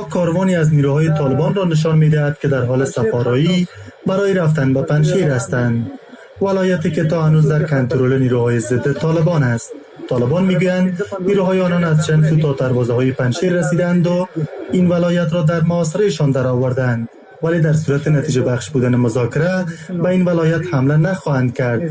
کاروانی از نیروهای طالبان را نشان می‌دهد که در حال صف‌آرایی برای رفتن به پنجشیر هستند، ولایتی که تا هنوز در کنترل نیروهای ضد طالبان است. طالبان میگویند نیروهای آنان از چند سو تا دروازه های پنجشیر رسیدند و این ولایت را در محاصرهشان درآوردند، ولی در صورت نتیجه بخش بودن مذاکره به این ولایت حمله نخواهند کرد.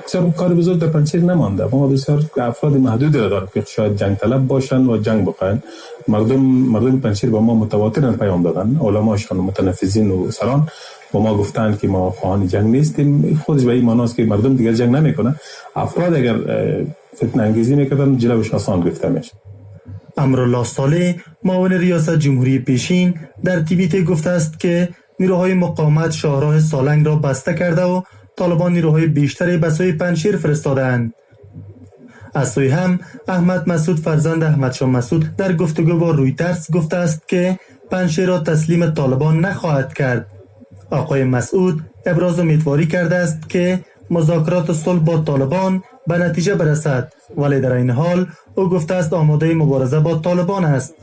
بسیار کار بزرگ در پنجشیر نمانده. ما بسیار افراد محدودی را داریم که شاید جنگ طلب باشن و جنگ بخواهند. مردم پنجشیر با ما متواترا پیام دادن، علماشان و متنفذین و سران با ما گفتند که ما خواهان جنگ نیستیم. خودش به این معناست که مردم دیگر جنگ نمیکنه. افراد اگر فتنه انگیزی میکردن، جلوش آسان گرفته میشه. امرالله صالح، معاون ریاست جمهوری پیشین، در توییت گفته است که نیروهای مقاومت شاهراه سالنگ را بسته کرده و طالبان نیروهای بیشتری به سوی پنجشیر فرستادند. از سوی هم احمد مسعود، فرزند احمد شاه مسعود، در گفتگو با رویترز گفته است که پنجشیر را تسلیم طالبان نخواهد کرد. آقای مسعود ابراز امیدواری کرده است که مذاکرات صلح با طالبان به نتیجه برسد، ولی در این حال او گفته است آماده مبارزه با طالبان است.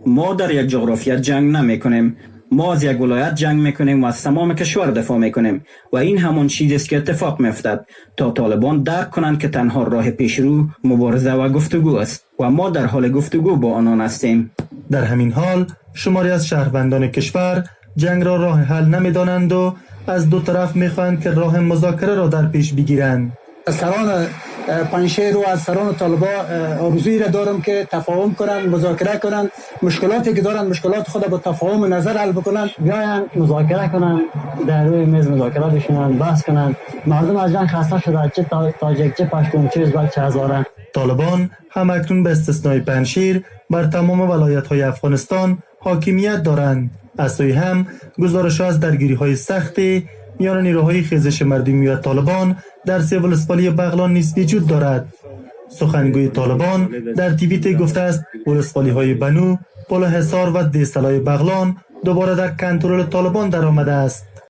ما در یک جغرافیا جنگ نمی کنیم. ما از یک ولایت جنگ میکنیم و از تمام کشور دفاع میکنیم و این همان چیزی است که اتفاق میافتد تا طالبان درک کنند که تنها راه پیشرو مبارزه و گفتگو است و ما در حال گفتگو با آنان هستیم. در همین حال شماری از شهروندان کشور جنگ را راه حل نمیدانند و از دو طرف میخواهند که راه مذاکره را در پیش بگیرند. سران پنجشیر و از سران طالبا آرزویی را دارم که تفاهم کنند، مذاکره کنند، مشکلاتی که دارند مشکلات خود با تفاهم و نظر حل بکنند. بیاین مذاکره کنند، در روی میز مذاکره بشینند، بحث کنند. مردم از جنگ خسته شده، چه تاجیک، چه پشتون، چه ازبک، چه هزاره. طالبان هم اکنون به استثنای پنجشیر بر تمام ولایت های افغانستان حاکمیت دارند. از سوی هم گزارش از درگیری های سختی میان نیروهای خیزش مردمی و طالبان در سه ولسوالی بغلان نیز وجود دارد. سخنگوی طالبان در توییت گفته است ولسوالی های بنو، پل حصار و دیسلای بغلان دوباره در کنترل طالبان درآمده است.